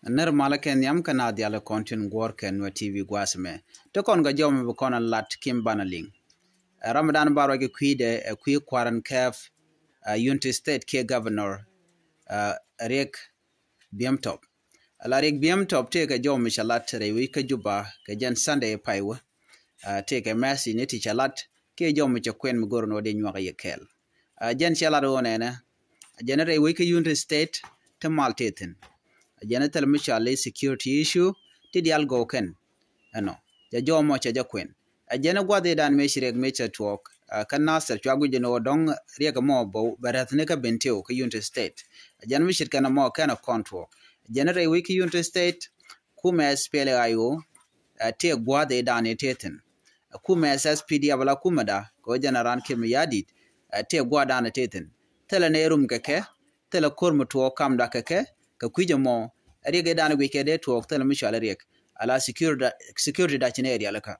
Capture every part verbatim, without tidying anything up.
Nir malä kɛ nhiam kɛ na dhial kɔn tin guɔr kɛ Nuer T V guas mɛ. Ti kɔn kɛ jɔmɛ bi kɔn a lat kim banɛ liŋ. Ɛ, ram dan bar wɛ kɛ kui̱dɛ, ɛ, kui̱ kuaran kɛɛf, ɛ, Unity State kiɛ Governor, ɛ, Riek Biem Top. Ala Riek Biem Top tëë kɛ jɔmɛ cɛ lat rɛy wi̱c kä Juba kɛ jɛn Sunday pay wä. Ɛ, tëë kɛ mɛsi ni ti cɛ lat kiɛ jɔmɛ cɛ kuɛn mi go̱r ni wä di nyuak yɛ kɛɛl. Ɛ, jɛn cɛ lat wä nɛnɛ. Jɛn rɛy wi̱c kä Unity State ti mal tëë thi̱n. Jɛn thil mi cɔal i̱ security issue ti diaal gɔw kɛn. Ɛnɔ, jɛ jɔmɔ cɛ jɛ kuɛn. Ɛ jɛn gua̱th i̱ dan mëë ci Riek mëë cɛ tuɔɔk. Ɛ, kä Nasir cua guic jɛn ɣöö dɔ̱ŋ Riek mɔ bɛ, bɛ rɛthni kä Bentiu kä Unity State. Ɛ jɛn mi ce̱tkɛ nɔmɔ kɛn ɛ kɔn tuɔɔk. Jɛn rɛy wi̱c kä Unity State, kumɛ S P L A I O, ɛ, tëë gua̱th i̱ dan i̱ tëë thi̱n. Ɛ, kumɛ S S P D F ala kumɛ da kɛ ɣöö jɛn ɛ raan kiɛ mi ya̱di̱t, ɛ, tëë gua̱th dan i̱ tëë thi̱n. Thilɛ ni rum kɛ kɛ, thilɛ ko̱r mi tuɔɔk kamda kɛ kɛ, kɛ kui̱c ɛmɔ, Riek i̱ dan guic kɛ dee tuɔɔk thilɛ mi cɔal i̱ Riek. Ala security da, security da ci ni ɛ diaal kä.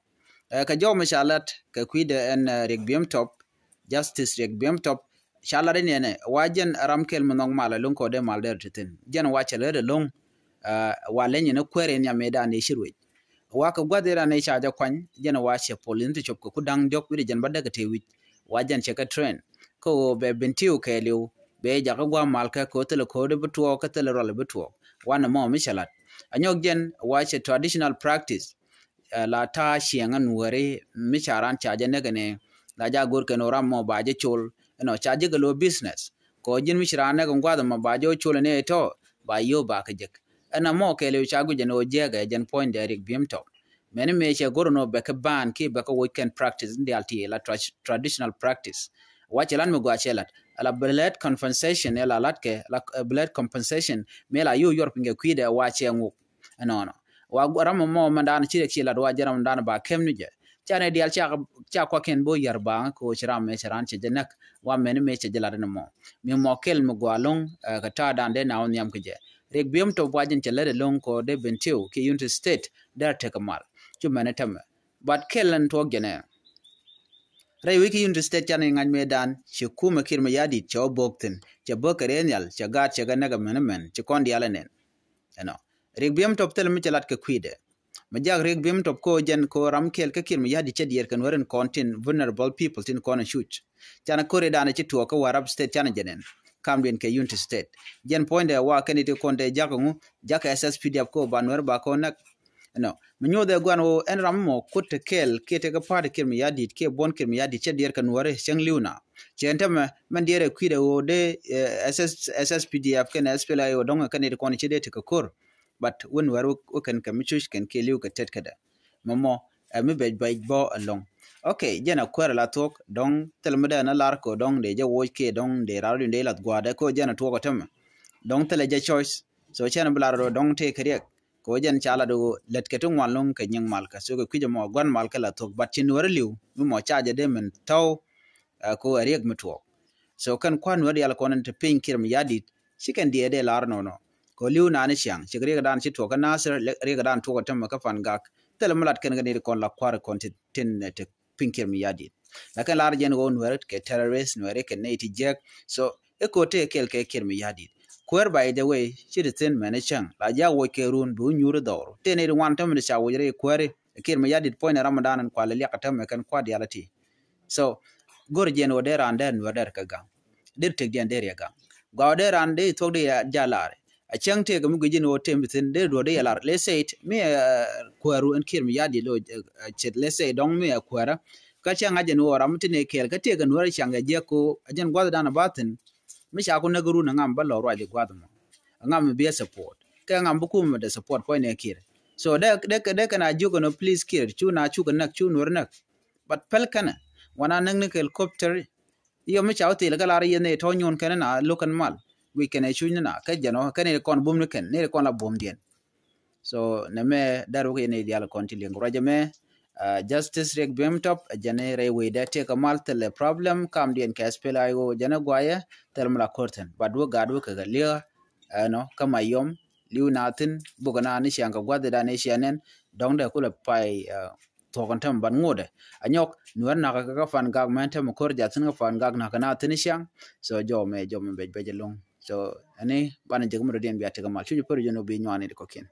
Ɛ, kɛ jɔw mi ca lat kɛ kui̱dɛ ɛn, ɛ, Riek Biem Top, Justice Riek Biem Top, ca lat in yɛnɛ, wa jɛn ram kɛl mi nhɔk mal ɛlɔ̱ŋ kɔ dee mal dee rɛ ti thi̱n. Jɛn wa cɛ lɛ dee lo̱ŋ, ɛ, wa leny in kuɛɛr in yam i̱ dan i̱ ci ruec. Wa kɛ gua̱th i̱ dan i̱ ca jɛ kuany, jɛn wa cɛ pol in ti cop kɛ ku da̱ŋ diɔ̱k wi̱cdɛ jɛn ba dee kɛ tëë wi̱c. Wa jɛn cɛ kɛ train. Kä ɣöö bɛ Bentiu kɛɛliw, bɛ jakä gua̱a̱ mal kɛ kɛ ɣöö thilɛ ko̱o̱di bi tuɔɔk, kä thilɛ ruali bi tuɔɔk. Wanɛ mɔ mi cɛ lat. Anyɔk jɛn wa cɛ traditional practice. Ɛ, la ta̱a̱ ciɛŋä Nuääri mi ca raan ca jɛ näk ɛnɛ. La ja go̱r kɛn ɣöö ram mɔ ba jɛ col. Ɛnɔ ca jɛ kɛ lo̱ business. Kɛ ɣöö ji̱n mi ci raan näk ɛn gua̱a̱th ɛmɔ ba jɛ col ɛnɛ tɔ̱, ba yio̱w ba kɛ jek. Ɛn ɛmɔ kɛɛliw ca guic ɛn ɣöö jiɛkɛ jɛn puɔ̱nydɛ Riek Biem Top. Mɛni mëë cɛ go̱r ɛn ɣöö bɛ kɛ ban kiɛ bɛ kɛ woc kɛn practice in diaal ti la tra-, traditional practice. Wa cɛ lat mi gɔaa cɛ lat. Ala bɛ lɛt compensation, ɛ la lat kɛ, la, ɛ, bɛ lɛt compensation, mëë la yio̱w yuɔr piny kɛ kui̱dɛ wa cɛ ŋuk. Ɛnɔnɔ. Wa ram mɔ mɛn dan ci Riek ci lat wa jɛ ram dan ba kɛm ni jɛ. Ca ni diaal ca, ca kua kɛn bo yar ba kɛ ɣöö ci ram mëë cɛ raan cɛ jɛ näk. Wa mɛni mëë cɛ jɛ lat ni mɔ. Mi mɔ kɛl mi gɔaa lo̱ŋ, ɛ, kɛ ta̱a̱ dan dee na wä nhiam kɛ jɛ. Riek Biem Top wa jɛn cɛ lät ɛlɔ̱ŋ kɛ ɣöö dee Bentiu kiɛ Unity State dee tekɛ mal. Cu mɛni tämɛ. But kɛl ɛn tuɔɔk jɛn ɛ. Rɛy wi̱c kä Unity State can i̱ ŋa̱c mëë dan ci kumɛ Kiir mi ya̱di̱t cɛ wä bo̱o̱k thi̱n. Cɛ bo̱o̱k kɛ rɛy nhial, cɛ gaat cɛ kɛ näk ɛmɛn ɛmɛn, ci kɔn diaal ɛnɛn. Ɛnɔ. Riek Biem Top thil mi cɛ lat kɛ kui̱dɛ. Mi jak Riek Biem Top ko jɛn ko ram kɛl kä Kiir mi ya̱di̱t cɛ diɛɛr kɛ Nuääri in kɔn tin vulnerable people tin kɔn in cuc. Can ko̱ri dan ci tuɔɔk kä Warrap State can jɛn ɛn. Kamdiɛn kɛ Unity State. Jɛn puɔ̱nydɛ wa kɛn iti kɔn dee jak ŋu, jak S S P D F ko ba Nuääri ba ko näk. Ɛnɔ. Mi nyuuth ɛ gua̱n ɣöö ɛn ram mɔ kut te kɛɛl kiɛ tekɛ pa̱a̱t Kiir mi ya̱di̱t kiɛ buɔ̱n Kiir mi ya̱di̱t cɛ diɛɛr kɛ Nuääri cäŋ li̱w na. Cɛ ɛn tämɛ mɛn diɛɛr ɛ kui̱dɛ ɣöö dee, ɛ, S S, S S P D F kɛnɛ S P L A I O dɔ̱ŋ ɛ kɛn iti kɔn cɛ dee tekɛ ko̱r. But wä Nuääri wä, wä kɛn kɛ mi cuc kɛn kiɛ li̱w kɛ tet kädɛ. Mɔmɔ, ɛ mi bɛc bɛc bɔ ɛlɔ̱ŋ. Okay, jɛn ɛ kuäär ɛ la thuɔ̱k, dɔ̱ŋ thil mi dee ni lar kɛ dɔ̱ŋ dee jɛ woc kiɛ dɔ̱ŋ dee rar duŋ dee lath gua̱a̱dɛ kɛ jɛn ɛ tuɔɔk ɛ tämɛ. Dɔ̱ŋ thilɛ jɛ choice. So cɛn bi lar dɔ̱ŋ tëë kɛ Riek. Kɛ jɛn ca lat ɣöö lät kɛ ti ŋuan lo̱ŋ kɛ nyiŋ mal kɛ. So kɛ kui̱c ɛmɔ gua̱n mal kɛ la thuɔ̱k. But ci Nuääri li̱w, mi mɔ ca jɛ dee min tɔ̱w, ɛ, kɛ ɣöö ɛ Riek mi tuɔɔk. So kɛn kua̱r Nuääri diaal kɔn in te piny Kiir mi ya̱di̱t, ci kɛn diɛɛr dee lar nɔnɔ. Kɛ li̱w naan i̱ ciaŋ, cik Riek dan ci tuɔɔk kä Nasir, Riek dan tuɔɔk kä tämɛ kä Pan Gak. Thilɛ mi lat kɛn kɛ ni kɔn la kua̱r kɔn tin, tin, eh, te piny Kiir mi ya̱di̱t. Lakin lar jɛn ɣöö Nuääri kɛ terrorist, Nuääri kɛ nɛy ti jiäk. So, i̱ ko̱ tëë kɛl kɛ Kiir mi ya̱di̱t. Kuäär, by the way, ci ti thi̱n mɛn i̱ cäŋ. La jiak woc kɛ run, bi wä nyuur i̱ dhɔru. Tëë nɛy ti ŋuan tämɛ ti ca woc rɛy kuääri. Kiir mi ya̱di̱t puɔ̱nydɛ Ramadan in kual i̱ liak kä tämɛ kɛn kua̱r diaal iti. So, go̱r jɛn ɣöö dee raan dee Nuäär dee rɛ kɛ gaŋ. Dee tekdiɛn dee riɛ gaŋ. Gɔaa dee raan dee thuɔ̱k dee ya, ja laar. A cäŋ tëëkɛ mi guic in ɣöö tëë mi thi̱n dee duɔ̱ɔ̱r dee ya laar. Let's say it, mi, eh, kuääru ɛn Kiir mi ya̱di̱t lo̱, eh, eh, ce̱t, let's say dɔ̱ŋ mi, eh, kuäärä. Kä cäŋ a jɛn ɣöö ram mi tin ɛ kɛɛl kä tëëkɛ Nuäär cäŋ kɛ jiäk ko, a jɛn gua̱thdan a ba thi̱n. Mi ca ku näk run a ŋam ba lɔ ruac i̱ gua̱th mɔ. A ŋam mi bi a support. Kɛ ŋam bi kumɛ dee support puɔ̱ny nɛ Kiir. So dee, dee, dee kɛn a jiök ɛn ɣöö please Kiir, cu na cukɛ näk, cu Nuäär näk. But päl kɛnɛ, wan a näk ni kɛ helicopter. Yɔ mi ca wä thil kä lar yɛn ni tɔ̱ nyuun kɛn na lo̱k kɛn mal. Guic kɛn ɛ cuc ni na kä jɛn ɔ kɛn ni kɔn bum ni kɛn ni kɔn la bum diɛn. So nɛ mɛ dɛr wä kɛ ni dial kɔn ti liŋ ruacɛ mɛ. Ah, Justice Riek Biem Top, jɛn ni rɛy wecdɛ tëëkɛ mal thilɛ problem kamdiɛn kɛ S P L A I O jɛn ni guayɛ thil mi la ko̱r thi̱n. But wä gat wä kɛ kɛ li̱ekä ɛnɔ kä Mayom li̱w na thi̱n buk na ni ciaŋ kɛ gua̱th idan ni ciaŋ nɛn dɔ̱ŋ dee kulɛ pay, ah, thuɔ̱k ɛn tämɛ ban ŋotdɛ. A nyɔk Nuäär nakä kä Pan Gak mɛn tämɛ ko̱r jath thi̱n kä Pan Gak nakä na thi̱n i̱ ciaŋ. So jɔmɛ, jɔmɛ bec bec ɛlɔ̱ŋ. So ɛni banɛ jɛ kɛ mi dɔ̱diɛn bia tekɛ mal, cu jɛ pär jɛ ni bi nyuani di kɔkiɛn.